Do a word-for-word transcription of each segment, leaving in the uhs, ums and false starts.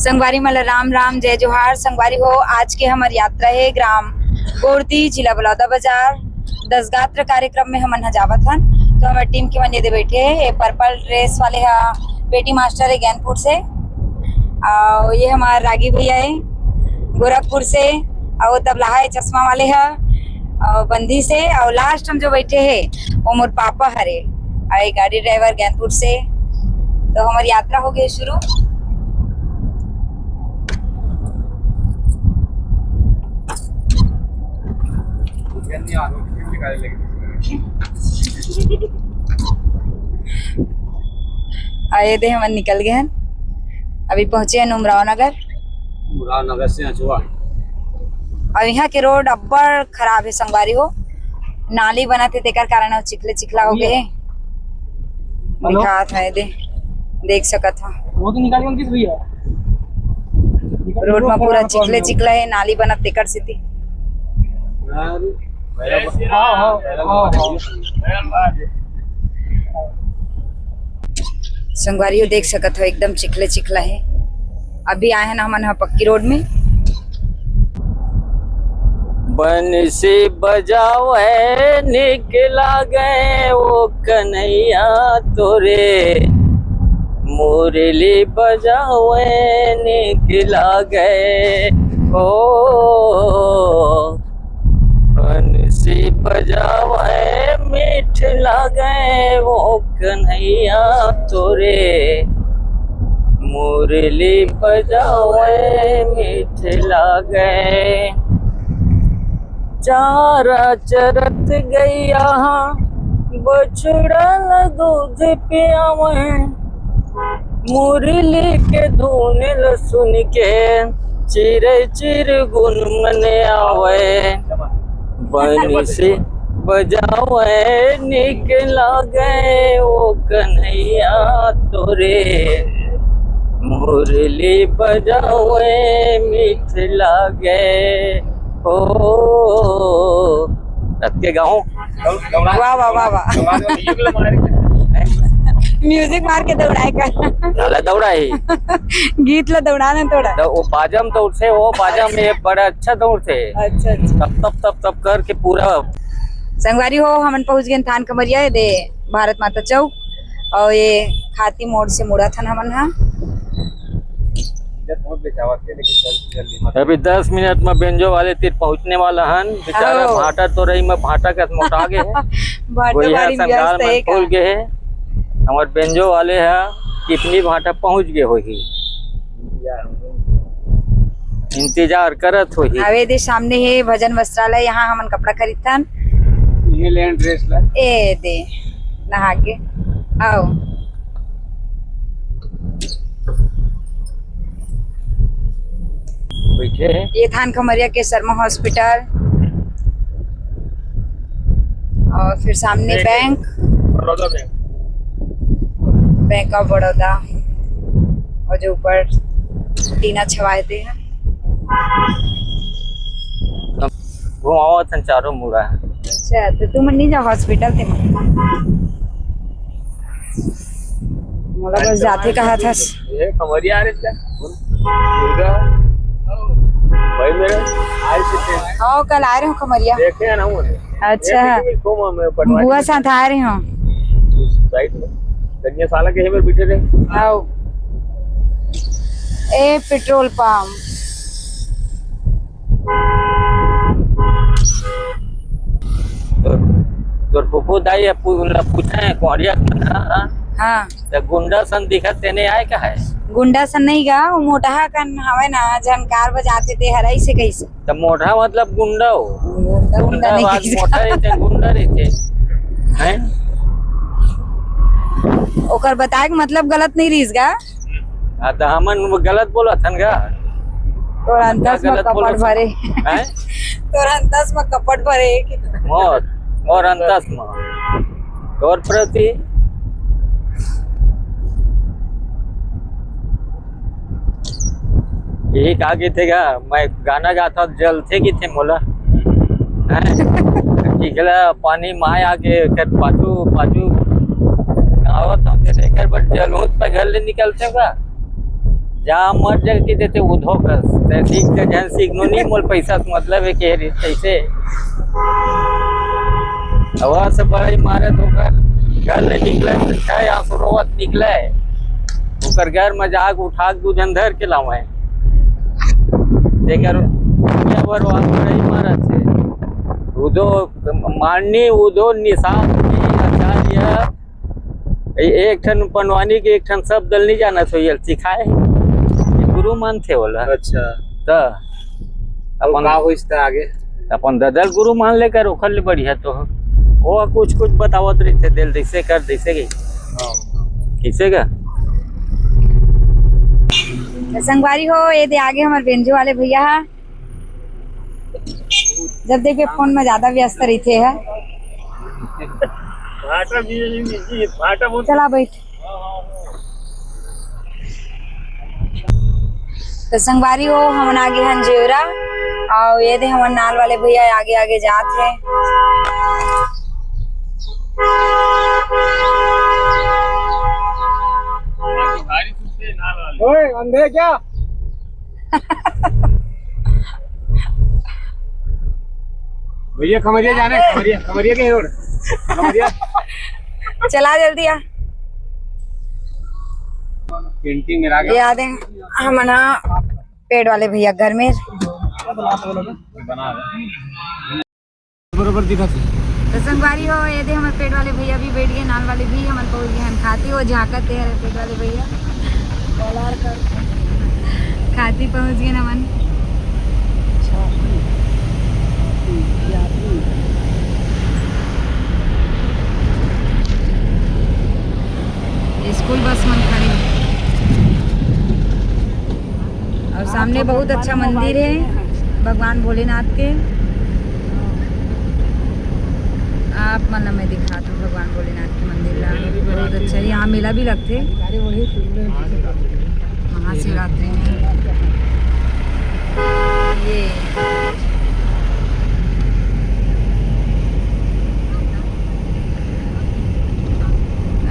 संगवारी मन ल राम राम, जय जोहार। संगवारी हो, आज के हमर यात्रा हे ग्राम गोरदी, जिला बलौदा बाजार। दस गात्र कार्यक्रम में हमन ह जावत हन, तो हमर टीम के मन ये दे बैठे हे। ये पर्पल ड्रेस वाले ह पेटी मास्टर हे ज्ञानपुर से, और ये हमार रागी भैया हे गोरखपुर से, और तबला हे चश्मा वाले ह और बंदी से, और लास्ट हम जो बैठे हे वो मोर पापा हरे, और ये गाड़ी ड्राइवर ज्ञानपुर से। तो हमर यात्रा हो गई शुरू। आए दे, हमन निकल गए हैं, अभी पहुंचे हैं उमराव नगर। उमराव नगर से अचवा। और यहाँ के रोड अब्बड़ खराब है संगवारी हो, नाली बनत हे तेकर कारण अउ चिखले चिखला हो गए हे। हेलो? दिखात है दे, देख सकत हो। वो तो निकालिए किस भैया? रोड में पूरा चिखले चिखला है, नाली बनत तेकर सेती। हाँ, हाँ, हाँ, हाँ। संगवारी हो देख सकत हो, एकदम चिखले चिखला है। अभी आए हैं ना हमन ह पक्की रोड में। बंसी बजावे निक लागे ओ कन्हैया तोरे, मुरली बजावे निक लागे ओ, बंसी बजावे मीठ लागे ओ कन्हैया तोरे, मुरली बजावे मीठ लागे। चारा चरत गैया बछड़ा ल दूध पियावे, मुरली के धुन ल सुन के चिरे चिरगुन मन आवे। बंसी बजावे निक लागे ओ कन्हैया तोरे, मुरली बजावे मीठ लागे ओ। रख के गाऊं? वाह, वाह, वाह, वाह। म्यूजिक मार के दौड़ाए का। साला दौड़ा ही। गीत ला दौड़ाना थोड़ा। तो वो बाजम तो उठे, वो बाजम ये बड़ा अच्छा दौड़ थे। अच्छा, अच्छा। तप, तप, तप, तप करके पूरा। संगवारी हो, हमन पहुंच गए थान खमरिया दे भारत माता चौक, और ये खाती मोड़ से मुड़ा थन हमन हा। अभी दस मिनट में बेंजो वाले तीर पहुंचने वाला हन। बेचारा आओ। भाटा तो रही में भाटा के मोटा गए है। भाटा वही बारी संगाल व्यस्त में है का? फूल गए है। हमार बेंजो वाले है, कितनी भाटा पहुंच गए होही। इंतजार करत होही। आवे दे सामने हे भजन वस्त्रालय, यहाँ हमन कपड़ा खरीदथन। ये लेन ड्रेस ला। ए दे, नहा के। आओ। बैठे हैं। ये थान खमरिया के शर्मा हॉस्पिटल। और फिर सामने bank, bank. Baroda bank. Bank of Baroda, और जो ऊपर टीना छवाए थे हैं। घुमावत हन चारों मुड़ा। अच्छा, तो तुम नहीं जाओ हॉस्पिटल थे? मोला बस जाथे कहा था। ये खमरिया आ रहे थे। दुर्गा। भाई मेरे, आए थे। हाँ, कल आ रहे हो खमरिया। देखे हैं ना वो। अच्छा। एक मिनट, घूम, मैं पटवारी बुआ के साथ आ रहे हो। उस साइड में। कन्या साला के हेबर बैठे रहे। आओ। ए, पेट्रोल पंप। तोर, तोर फूफू दाई अब पू-, ला पूछे हैं, कोहरिया का ना, हाँ। त गुंडा सन दिखत तेने आए का है? गुंडा सन नहीं गा, वो मोटहा कन हवे ना, झनकार बजाते ते हराई से कैसे? त मोटहा मतलब गुंडा हो। गुंडा, गुंडा गुंडा नहीं आवाज कैसे? मोटा रहते, गुंडा रहते। हैं? ओकर बताए के मतलब गलत नहीं रहीस गा। हाँ, त हमन गलत बोलत हन गा? तोर अंतस में गलत कपट बोलत हन? भरे। हैं? तोर अंतस में कपट भरे कि मोर, मोर अंतस में। तोर प्रति यही का कहिथे गा, मैं गाना गाथंव, जलथे कहिथे मोला। हैं? चिखला पानी माय आके, एकर पाछू, पाछू आवत हंव, तेकर बर जलहूं त घर ले निकलथंव गा। जा मर जल के देते उधो कस, ते सीख के जहन सीख नो नहीं, मोल पैसा से मतलब है के रे, कैसे? हवा से बड़ई मारत ओकर घर ले निकले, तो छह आंसू रोवत निकले। ओकर घर में जाग उठा के दू जन धर के लावे। तेकर दुनिया भर वहाँ बड़ई मारत है। उधो माननी, उधो निशान की आचार्य, ए-, एक ठन पंडवानी के एक ठन शब्द ल नहीं जाना, सो ये सिखाए। ये गुरु मानथे ओला। अच्छा। त अउ अपन का होइस त आगे? अपन ददल गुरु मान लेकर ओखर ले बढ़िया तो हो। वो कुछ कुछ बतावत रहिथे, दिल जैसे कर, जैसे गई। हाँ। कैसे का? तो संगवारी हो, ये दे आगे हमर बेंजो वाले भैया हा। जब देखबे फोन में ज्यादा व्यस्त रहिथे है। भाटा भी नहीं, नहीं, भाटा बहुत चला बैठ। तो संगवारी हो, हमन आगे हन जेवरा, अउ ये दे हमन नाल वाले भैया आगे आगे जात हे। ओए, अंधे क्या? भैया, खमरिया जाने, खमरिया, खमरिया के रोड, खमरिया। चला जल्दी आ। पेंटिंग में आ गया। ये आ दे, हमन हा पेड़ वाले भैया घर में। बना रहे। बरोबर दिखत हे। तो संगवारी हो, ये दे हमर पेड़ वाले भैया भी बैठ गए, नाल वाले भी हमन पहुंच गए हन खाती, वो झांकत हे पेड़ वाले भैया। खाती पहुंच गए हमन। स्कूल बस मन खड़े हे। अउ सामने बहुत अच्छा मंदिर हे भगवान भोलेनाथ के। आप मन ला मैं दिखात हूँ भगवान भोलेनाथ के मंदिर ला। बहुत अच्छा, यहाँ मेला भी लगथे महाशिवरात्रि में। ये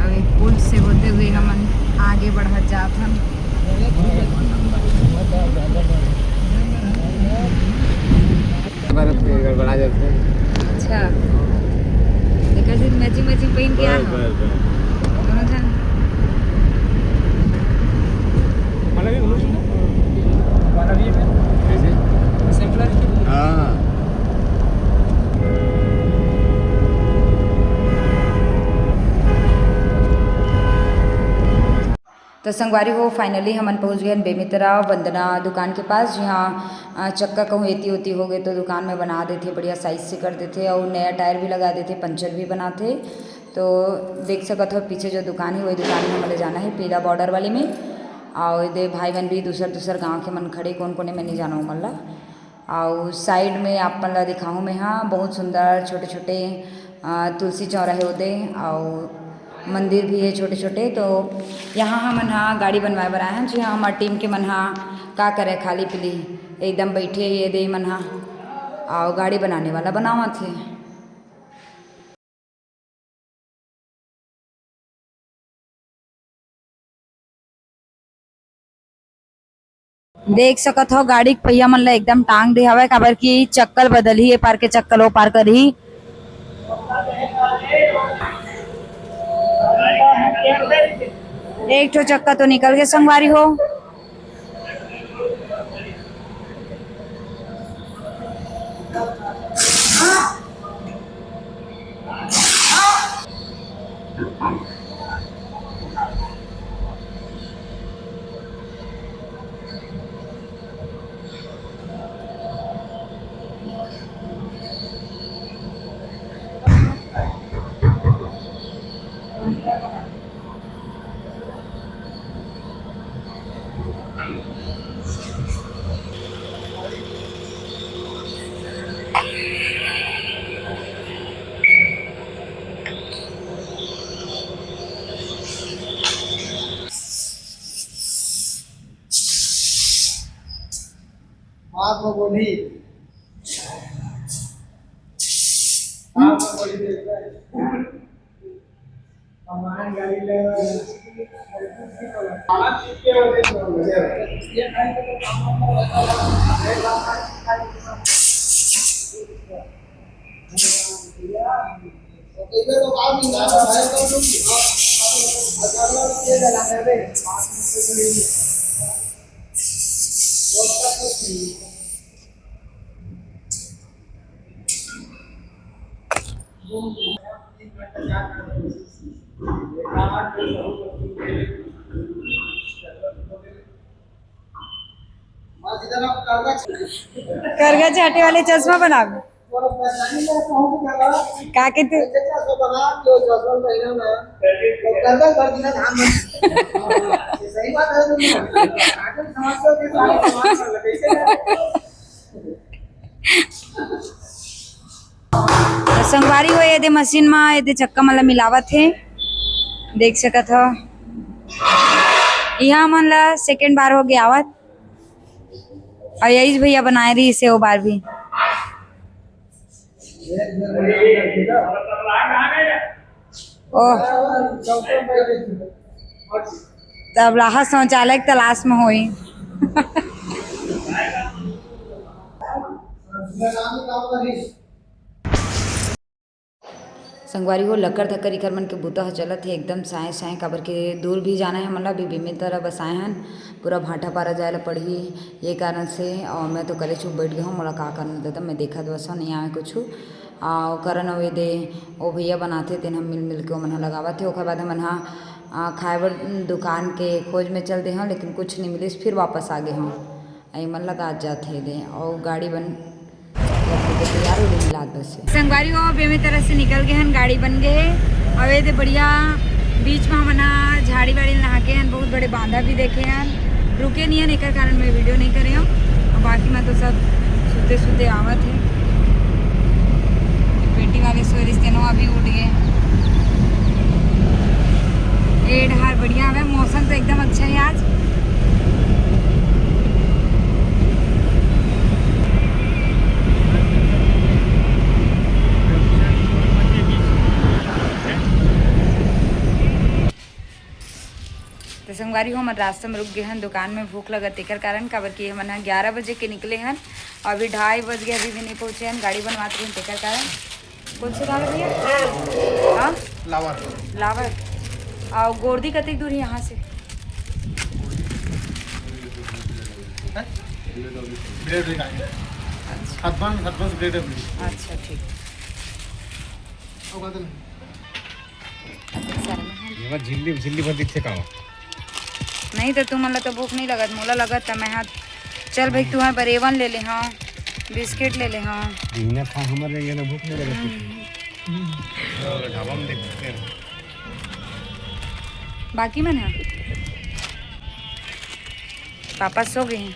अब एक पुल से होते हुए हमन आगे बढ़त जात हन। गड़बड़ा जाथे। अच्छा, तो कैसे मैचिंग मैचिंग पहन के आ बस, हो? बस, बस। दोनों जन। कैसे? हाँ। तो संगवारी हो, finally हमन पहुंच गए हन बेमितरा वंदना दुकान के पास, जिहां, अ, चक्का कहूं एती ओती हो गए तो दुकान में बना देथे, बढ़िया size से कर देथे अउ नया tyre भी लगा देथे, puncture भी बनाथे। तो देख सकत हो पीछे जो दुकान हे, वही दुकान में हमन ला जाना हे, पीला border वाले में। अउ एदे भाई मन भी दूसर दूसर गांव के मन खड़े, कोन कोने में नहीं जाना ओमन ला। अउ side में आप मन ला दिखाहूँ मैं हा, बहुत सुंदर छोटे-छोटे, अ, तुलसी चौरा हे ओदे, अउ मंदिर भी हे छोटे-छोटे। तो यहाँ हमन हा गाड़ी बनवाए बर आए हन, जी हाँ, हमार team के मन हा का करे, खाली पीली एकदम बैठे हे ये दे मन हा, अउ गाड़ी बनाने वाला बनावत हे। देख सकत हो, गाड़ी के पहिया मन ला एकदम टांग दे हवय, काबर कि चक्कल बदलही, ए पार के चक्कल ओ पार करही। एक ठो चक्का तो निकल गए संगवारी हो। बात में बोली। बात में बोली। करगा छाटे वाले चश्मा बनावे। का के तू? तो संगवारी हो, एदे मशीन म एदे चक्का मन ल मिलावत हे, देख सकत हो। इहाँ मन ल सेकंड बार हो गया आवत, अउ यही भैया बनाए रहिस हे ओ बार भी। ओह, तब रहा शौचालय के तलाश में होई। संगवारी हो, लकर धकर इखर मन के बूता ह चलत हे एकदम साँय साँय, काबर के दूर भी जाना हे हमन ला। अभी बेमेतरा बसाए हन, पूरा भाटापारा जाए ला पड़ही, ये कारण से। और मैं तो कलेच बइठ गे हूँ, मोला का करना देता, मैं देखत बस हूँ, नहीं आवे कुछ। आ, करण अउ एदे ओ भैया बनाथे, तेन हम मिल मिल के ओमन ह लगावत हे। ओकर बाद हमन ह, आ, खाए बर दुकान के खोज में चल दे हन, लेकिन कुछ नहीं मिलिस, फिर वापस आ गे हूँ। एमन लगा जात हे दे, अउ गाड़ी बन तैयार हो गई, लात बस हे। संगवारी हो, बेमेतरा से निकल गए हन, गाड़ी बन गए हे। अउ एदे बढ़िया बीच में हमन ह झाड़ी वाड़ी नहा के हन, बहुत बड़े बांधा भी देखे हन। रुके नहीं हन, एकर कारण मैं वीडियो नहीं करे हूँ। अउ बाकी में तो सब सुते सुते आवत हे। पेटी वाले सोए रहिस, तेनो अभी उठ गए। ए डहार बढ़िया हवे, मौसम तो एकदम अच्छा है आज। तो संगवारी हो, हमन रास्ता में रुक गए हन दुकान में, भूख लगत तेकर कारण, काबर कि हमन ह ग्यारह बजे के निकले हन, अभी ढाई बज गए, अभी भी नहीं पहुँचे हन, गाड़ी बनवात रहिन तेकर कारण। कौन से गाँव है भैया? हाँ? लावर। लावर। और गोरदी कतेक दूर है यहाँ से? हैं? डेढ़ घंटा है। अच्छा। हथबंस, हथबंस डेढ़ घंटा। अच्छा, ठीक। वो बात नहीं। ये झिल्ली, झिल्ली भर दिखथे का? नहीं तो तुमन ला तो भूख नहीं लगत, मोला लगत त मैं हा, चल भाई, तुहर बर एवन ले ले हव, बिस्किट ले ले हव। बिना खा हमर ये ना भूख नहीं लगत। हम्म। ढाबा में देखते हैं। बाकी मन ह पापा सो गए हैं।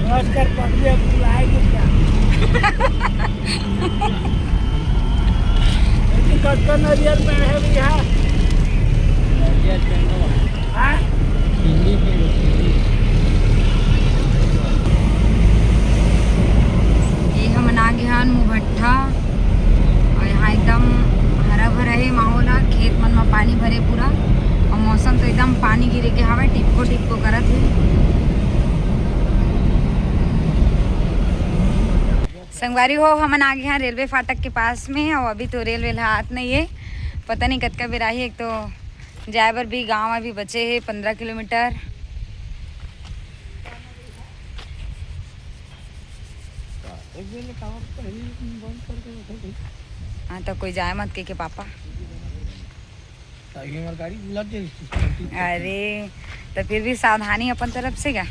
नमस्कार, पगली, अब बुलाएंगे क्या? लेकिन कब का नरियर में है भैया? नरियर पेड़ो है। हाँ? ये हमन आ गए हन मुभट्ठा। और यहाँ एकदम हरा भरा है माहौल ह, खेत मन में पानी भरे पूरा, और मौसम तो एकदम पानी गिरे के हवे, टिपको टिपको करत है। संगवारी हो, हमन आ गए हैं रेलवे फाटक के पास में, और अभी तो रेलवे ला आत नहीं है, पता नहीं कतका बेर आही। एक तो जाए बर भी गांव अभी बचे है पंद्रह किलोमीटर। हाँ, तो कोई जाए मत के, के पापा। अरे, तो फिर भी सावधानी अपन तरफ से गा।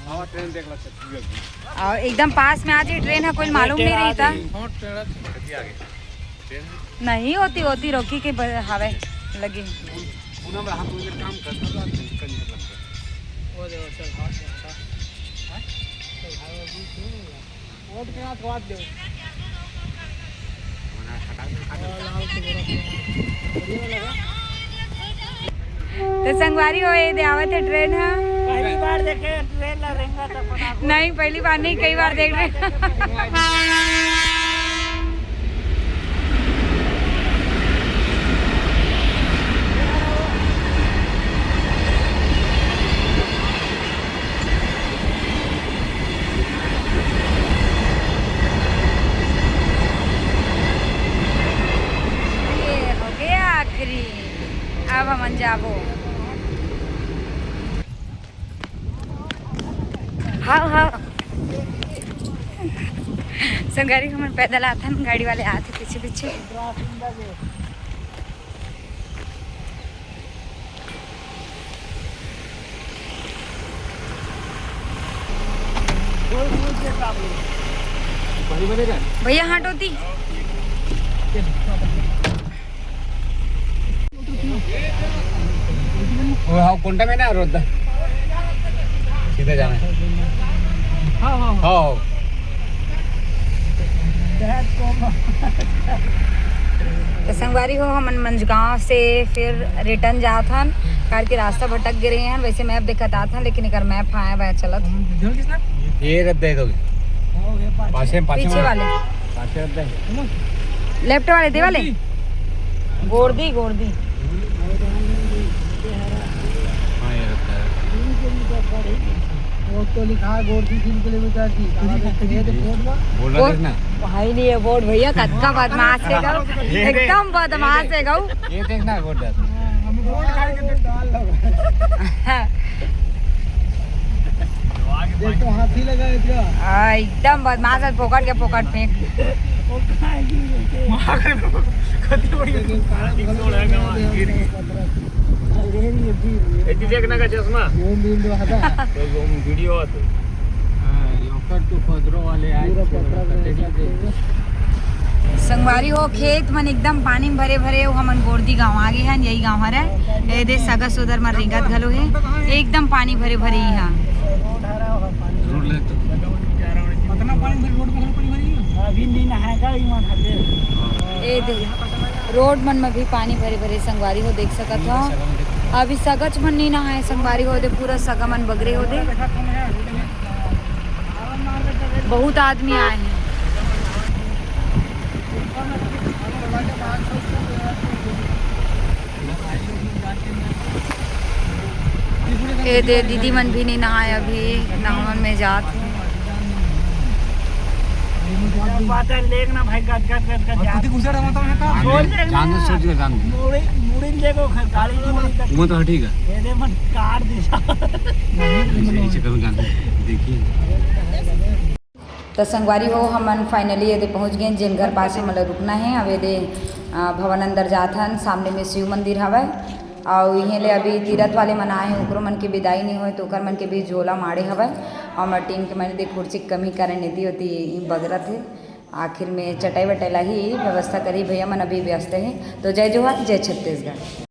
हाँ, ट्रेन देख ला, छत्तीसगढ़ की। और एकदम पास में आ जाए ट्रेन है, कोई मालूम नहीं रहता। हाँ, ट्रेन आ गई। नहीं होती, होती रोकी के ब-, हवे लगी। पूनम रहा तो काम करता था, निकल निकल लगता। वो देखो, चल, हाथ में आता। हाँ? चल, हाथ में दूध क्यों नहीं लगा? वोट के हाथ वाद दो। तो संगवारी हो, ये दे आवत है ट्रेन, हाँ। पहली बार नहीं, पहली बार नहीं, कई बार देख रहे। ये हो गया आखिरी। अब हमन जाबो। हाँ, हाँ। संगवारी, हमन पैदल आथन, गाड़ी वाले आथे पीछे पीछे। भैया, हाँ, टोती। वो हाँ, कोंटा में ना रोड, सीधे जाना है। हाँ, हाँ, हाँ। हाँ। तो संगवारी हो, हमन मंझगांव से फिर रिटर्न जात हन, कार के रास्ता भटक गे रहे हन। वैसे मैप देखत आत हन, लेकिन एकर मैप हाँ बा चलत। ये रद्दा है तो पाछे, पाछे पीछे वाले। पाछे रद्दा है। लेफ्ट वाले, दे वाले। गोरदी, गोरदी। हाँ, ये रद्दा है। वो तो लिखा है गोरदी तीन किलोमीटर की। बोल रहा वो देखना। भाई नहीं है बोर्ड भैया, कतका बदमाश है गऊ। ये देख। एकदम बदमाश है गऊ। ये देखना बोर्ड है। हम बोर्ड खाए के देख डाल लगा। देख तो हाथी लगा है क्या? हाँ, एकदम बदमाश है, फोकट के फोकट फेंक। वो खाए की बोलते हैं। वहाँ कर दो। कति बड़ी लेकिन कारण एक सौ गलत है, गिर गई। अरे ये भी ये देखना का चश्मा। वो भी दो हटा। तो वो वीडियो आते। हाँ, योकर तो पदरो वाले आए पूरा थे, पतरा पता नहीं थे। संगवारी हो, खेत मन एकदम पानी में भरे भरे। वो हमन गोरदी गांव आ गे हन, यही गांव हरे। ए दे सगा सोदर मन रेंगत घलो हे, एकदम पानी भरे भरे इहाँ। रोड ले तो। इतना पानी भरे, रोड में घलो पानी भरे हे। अभी नहीं नहाएगा, ये मन हटे। ए दे, रोड मन में भी पानी भरे भरे संगवारी हो, देख सकत हो। अभी सगच मन नहीं नहाए संगवारी हो दे, पूरा सगा मन बगरे हो दे। बहुत आदमी आए हैं। ए दे, दीदी मन भी नहीं नहाए, अभी नहावन में जात हे। बात है, लेक ना भाई, गट, गट, गट, गट, और जान। खुद ही गुजर रहा था, मैं कहा, बोल दे ना। जान दे, सोच के जान दे। मुड़ी, मुड़ी देखो, गाड़ी मुड़ी तक। वो तो ठीक है। ये दे, मन कार दिशा। नहीं, नहीं, नहीं, नहीं, जान दे। देखिए। त संगवारी हो, हमन finally एदे पहुँच गेन, जेन घर पास हमन ला रुकना हे। अब एदे, अ, भवन अंदर जात हन, सामने में शिव मंदिर हवय। अउ इहें ले अभी तीरथ वाले मन आए हे, ओकरो मन के बिदाई नइ होय, तो ओकर मन के भी झोला माड़े हवय। अउ हमर टीम के मन एदे कुर्सी के कमी कारण एती ओती बगरत हे। आखिर में चटाई वटाई ला ही व्यवस्था करही, भैया मन अभी व्यस्त हे। तो जय जोहार, जय छत्तीसगढ़।